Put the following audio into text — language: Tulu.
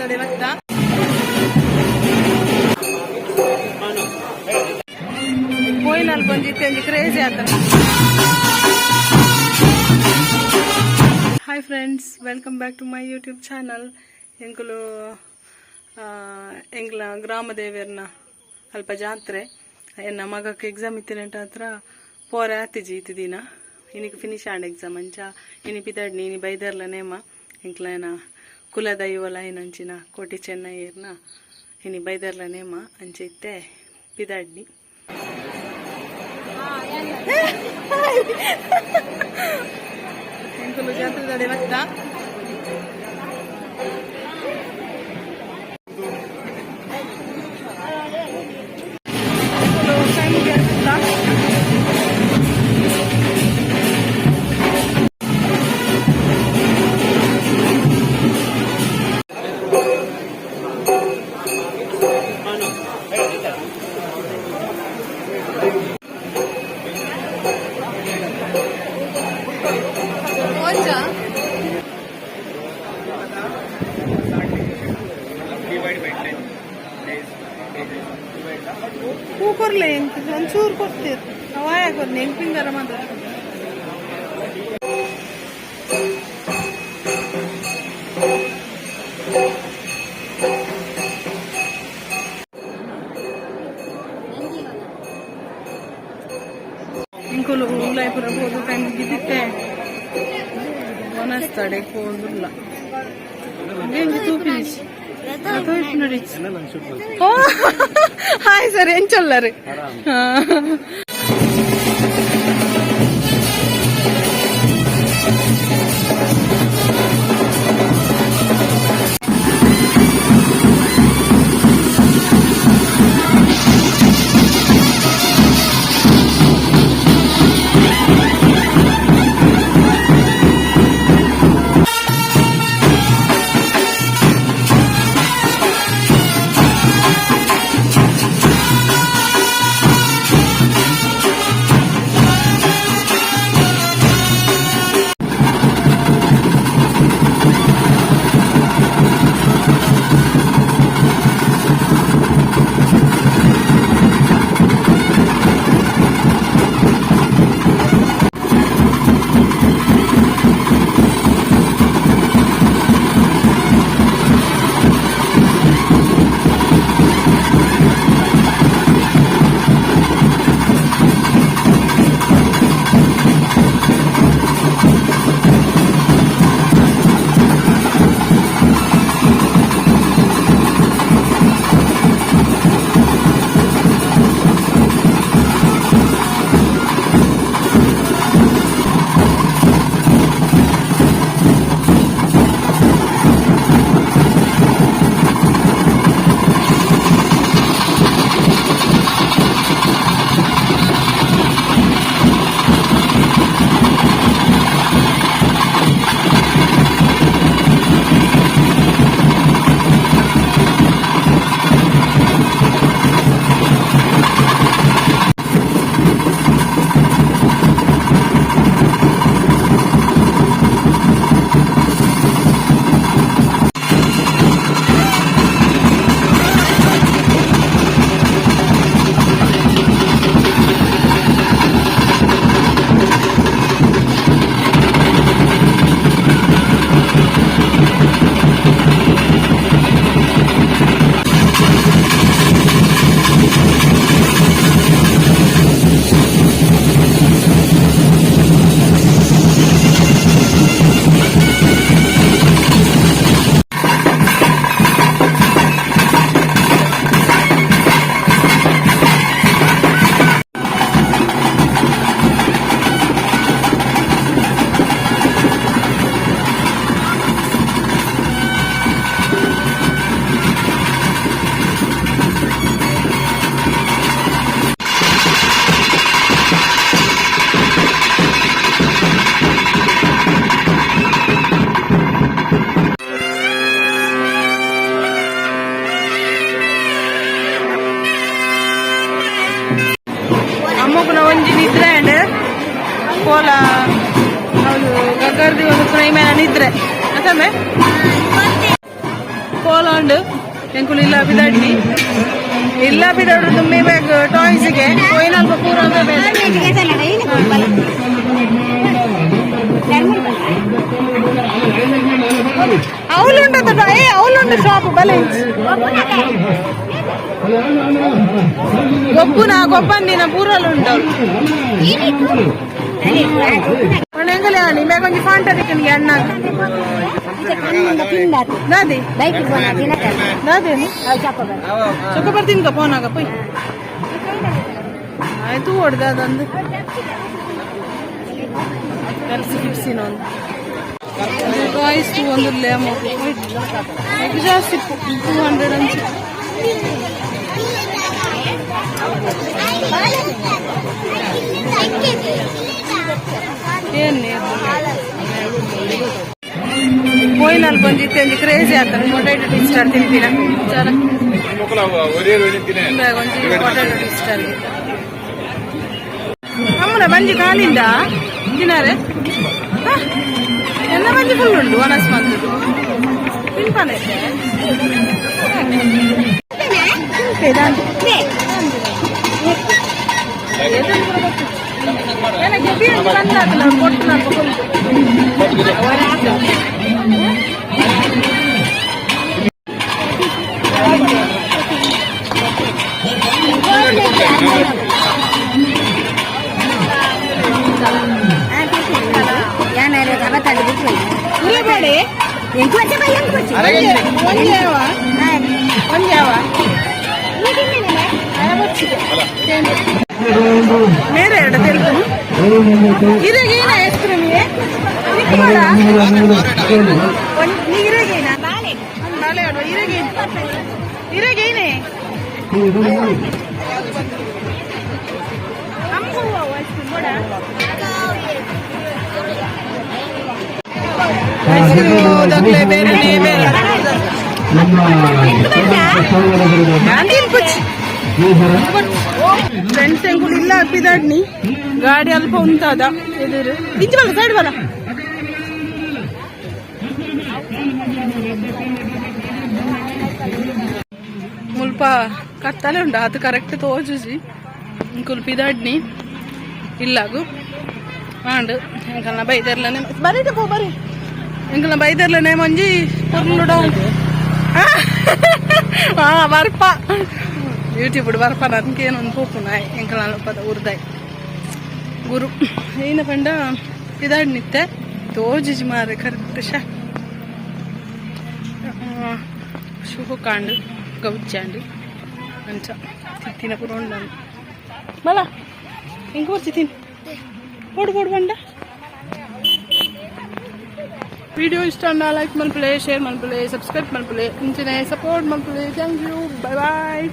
ಜಾತ್ರೆ ಬತ್ತ ಪೋಯಿನಲ್ಲಿ ಬಂದಿತ್ತೆ ಒಂಜಿ ಕ್ರೇಜಿ ಆತ. Hi friends, welcome back to my YouTube channel. ಎಂಕುಲು ಎಂಕ್ಲ ಗ್ರಾಮ ದೇವೆರ್ನ ಅಲ್ಪ ಜಾತ್ರೆ. ಎನ್ನ ಮಗಕ್ಕೆ ಎಕ್ಸಾಮ್ ಇತ್ತಿನಂಟ ಹತ್ರ ಪೋರೆ ಆತಿಜಿ ಇತ್ತು ದಿನ. ಇನಿಕ್ ಫಿನಿಶ್ ಆಂಡ್ ಎಕ್ಸಾಮ್. ಅಂಚ ಇನಿ ಪಿದಡ್ನಿ. ಇನಿ ಬೈದರ್ಲ ನೇಮ. ಎಂಕ್ಲನ ಕುಲದೈವಲ ಏನಂಚಿನ ಕೋಟಿ ಚೆನ್ನಯ್ಯರ್ನ ಇನಿ ಬೈದರ್ಲ ನೇಮ. ಅಂಚ ಇತ್ತೆ ಪಿದಡ್ನಿ. ಎಂಕುಲು ಜಾತ್ರೆ ಬತ್ತ. ಎಂಕುಲು ಕೈ ಮುಗಿಯತ್ತ. ಒಂಜಾ. Divide by 10 days, pages. Divide the ಹೂ ಕೊರ್ಲೆ, ಎಂಕ್ ಒಂಚೂರು ಕೊಡ್ತೀರ್ ಅವಾಯ ಕೊರ್ನೆ ಎಂಪಿಂಗರ ಮಾತ್ರ. ಇಂಕುಲು ಉಲಾಯ್ಪುರ ಪೋದು ಕೈ ಮುಗಿದಿತ್ತೆ. ಒನಸ್ತಾಡೆ ಪೋದುಲ್ಲ ಎಂಜಿ ತೂಪಿನಿಚ್ ತೂಪಿನಡಿಚ್. ಹಾಯ್ ಸರ್, ಎಂಚೊಲ್ಲರು? ಅಮ್ಮಗುನ ಒಂಜಿ ನಿದ್ರೆ ಅಂಡ್ ಕೋಲ. ಹೌದು, ಗಗ್ಗರ್ದಿ ಒಂದು ಪುನ ಇಮೇನ ನಿದ್ರೆ. ಅತ್ತಮ್ಮೆ. ಪೋಲಾಂಡ್ ಎಂಕುಲು ಇಲ್ಲ ಬಿದಾಡ್ನಿ ಇಲ್ಲ ಬಿದಾಡು ತುಂಬಿ ಬ್ಯಾಗ್ ಟಾಯ್ಸ್ಗೆ ಪೋಯಿನಲ್ಪ ಪೂರ ಅವಲುಂಡ ಏ ಅವಲುಂಡ ಶಾಪ್ ಬಲೆ. ಗೊಬ್ಬುನ ಗೊಬ್ಬಂದಿನ ಪೂರಲು ಉಂಟು. ಎಂಗಲೆ ಆಣಿ ಮ್ಯಾಗ ಒಂಜಿ ಫಾಂಟ ದಿಕ್ಕನಿಗೆ ಅಣ್ಣ. ದಾದಿ ದಾದೇನು ಚೊಕ್ಕ ಬರ್ತೀನಿ ಪೋನಾಗ ಪೋಯ್ ಆಯ್ತು ಹೊಡ್ದ ಅದೊಂದು ಪೆಪ್ಸಿ ಗಿಪ್ಸಿನ ಒಂದು ಟಾಯ್ಸ್ ಒಂದು ಜಾಸ್ತಿ 200 ಅಂಚ. ಏನ್ ಪೋಯಿನಲ್ಲಿ ಬಂದಿತ್ತೆ ಒಂಜಿ ಕ್ರೇಜಿ ಆಗ್ತದೆ. ಪೊಟೆಟೊ ಟಿಸ್ಟರ್ ತಿಂತೀನ ಚಲ. ಒಂಜಿ ಪೊಟೆಟೊ ಟಿಸ್ಟರ್ ಅಮ್ಮನ ಬಂಜಿ ಕಾಲಿಂದ ತಿನ್ನಾರೆ. ಎಲ್ಲ ಬಂಜಿ ಫುಲ್ ಉಂಟು. ಒಣಸ್ ಬಂದದ್ದು ತಿನ್ಪಾನೆ. ಕೊಟ್ಟು. ಬೇಡಿ. ಒಂಜಾವ ಒಂಜಾವ ಮೇರೆ ಎರಡು ತೆಲುಗು ಇರಗೇನ ಐಸ್ ಕ್ರೀಮ್ ಇರಗೇನ ಬಾಳೆ ಇರಗೇನ ಇರಗೇನೆ ಐಸ್ ಕ್ರೀಮ್ ಬೋಡ. ಐಸ್ ಕ್ರೀಮ್ ಬೇರೆ ಬೇರೆ. ಫ್ರೆಂಡ್ಸ್, ಎಂಕುಲು ಇಲ್ಲ ಪಿದಾಡ್ನಿ. ಗಾಡಿ ಅಲ್ಪ ಉಂತಾದ ಎದುರು ಇಂಚು ಬಲ್ಲ ಸೈಡ್ ಬಲ್ಲ. ಮುಲ್ಪ ಕತ್ತಲೆ ಉಂಡು, ಅದು ಕರೆಕ್ಟ್ ತೋಜುಜಿ. ಇಂಕುಲು ಪಿದಾಡ್ನಿ ಇಲ್ಲಾಗು ಆಂಡ್ ಎಂಕಲ್ನ ಬೈದರ್ಲನೆ ಬರೀಟ ಪೋ ಬರಿ. ಎಂಕಲ್ನ ಬೈದರ್ಲನೆ ಮಂಜಿ ಪೊರ್ಲುಡ. ಹಾ, ಬರ್ಪ ಯೂಟ್ಯೂಬ್ ಬರ್ಪ. ನನ್ಕೇನು ಒಂದು ಪೋಪುನ ಎಂಕಲ್ನ ಅಲ್ಪದ ಉರ್ದಾಯ್ ಗುರು ಏನ ಪಂಡ ಇದಾಡ್ ನಿತ್ತೆ ತೋಜಿಜಿ ಮಾರೆ ಕರೆಕ್ಟ್. ಶಾ ಶುಭಕಾಂಡ್ ಗೌಚಾಂಡ್ ಅಂಚ ತಿತ್ತಿನ ಪೂರ ಉಂಡನು ಬಲ. ಇಂಕ ಬರ್ಚಿ ತಿನ್ ಪೋಡು ಪೋಡು ಬಂಡ. ವಿಡಿಯೋ ಇಷ್ಟ ಅಂಡ ಲೈಕ್ ಮಲ್ಪುಲೆ, ಶೇರ್ ಮಲ್ಪುಲೆ, ಸಬ್ಸ್ಕ್ರೈಬ್ ಮಲ್ಪುಲೆ, ಇಂಚಿನ ಸಪೋರ್ಟ್ ಮಲ್ಪುಲೆ. Thank you, bye bye.